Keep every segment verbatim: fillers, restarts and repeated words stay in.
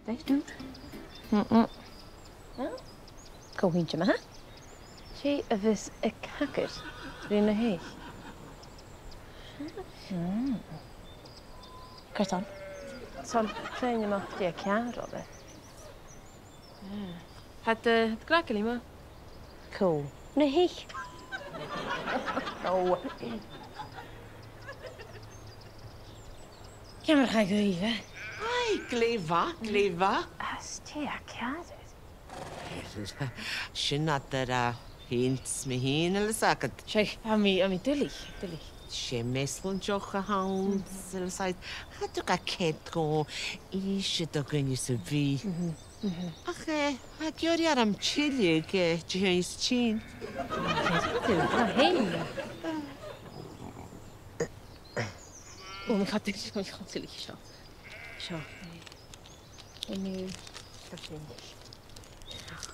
Right, dude. Mm-mm. Huh? Cò th' innte ma-thà? Dè a bhios a' cagairt ri na h-eich? Mm. Carson? Tha mi a' faighneachd dè tha ceàrr oirre. Ah. Tha iad, eh, tha iad gràgail, ma-thà. Cò? Na h-eich. Ò. Ciamar a chaidh dhuibh, eh? Aidh, glè mhath, glè mhath. Is dè tha ceàrr oirbh? Sin eadar a h-aon 's mi fhìn, a bheil fhios agad. Seadh, tha mi, tha mi duilich, duilich. 'S e measg-làn deoch a th' ann, a bheil fhios agad. Cha tug e cead dhomh innse do dhuine sam bith. Mhm. Mhm. Ach, eh, tha e ag iarraidh orm tilleadh, eh, Dihaoine sa tighinn. Tha fhios. Ò, mi cha, mi cha tilleadh seo. Seo.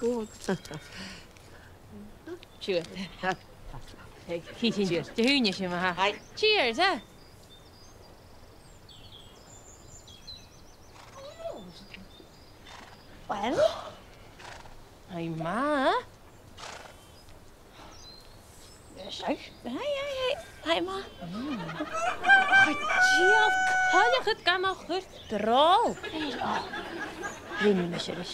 Ò. Siuthad. Hey, cheers. Dihaoine, sin ma-thà. Aye. Cheers, eh? Well? Aidh, ma. Seadh. Aidh, aidh, aidh. Aidh, ma. Mm. Ach, dìreach coileachd gam chur drol. Rinn mise ris.